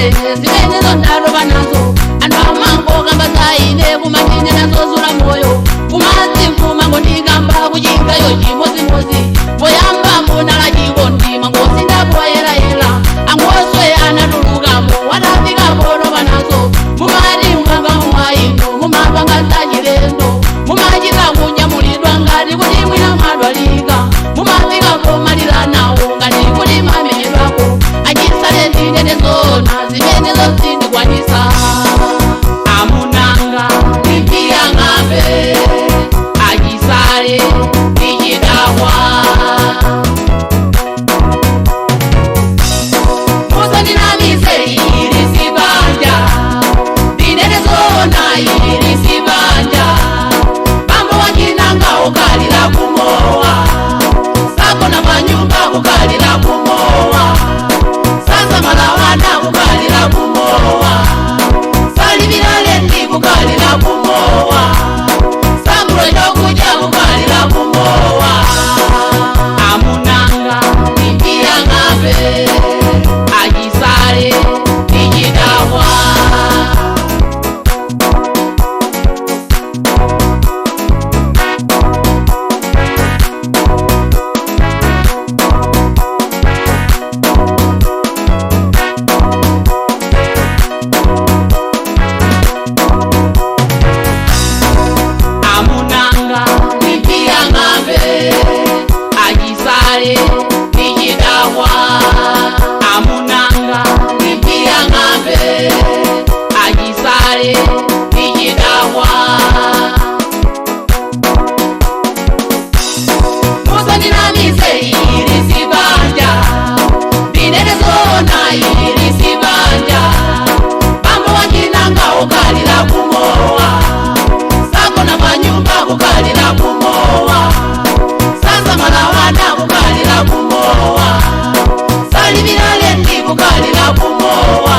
Ine zimenezo ndaloba nazo. Anthu amango kamba za ine kumandine nazozula moyo kumadzi nkumango ndikamba kuchingayo chimozimozi poyamba munala chikondi mwangosindapoyerayera angoswe anatulukamo watafika poloba nazo. Mumati mkamba mwaino mumapanga zachilendo, mumachita kunyamulidwa ngati kuti mwina mwadwalika, mumafika pomalira nawo ngati kuti mamenyedwako. Achisale, ndinene zona, zimenezo sindikwanisa. Amunanga ndipiyang'ambe, achisale ndichidakwa. Musandinamise, ili sibanja. Ndinene zona, ili sibanja. Bambo wachinanga ukalira kumowa, sakona panyumba kukalira kumowa, sasamalawana kukalira kumowa, salipira ndi kukalira kumowa, sambulo chokuja kukalira kumowa. Amunanga ndipiyang'ambe, achisale ndichidakwa. Amunanga ndipiyang'ambe, achisale ndichidakwa. Amunanga ndipiyang'ambe, achisale ndichidakwa. Musandinamise, ili sibanja. Ndinene zona, ili sibanja. Bambo wachinanga ukalira kumowa, sakona panyumba kukalira kumowa, sasamalawana kukalira kumowa, salipira ndi kukalira kumowa.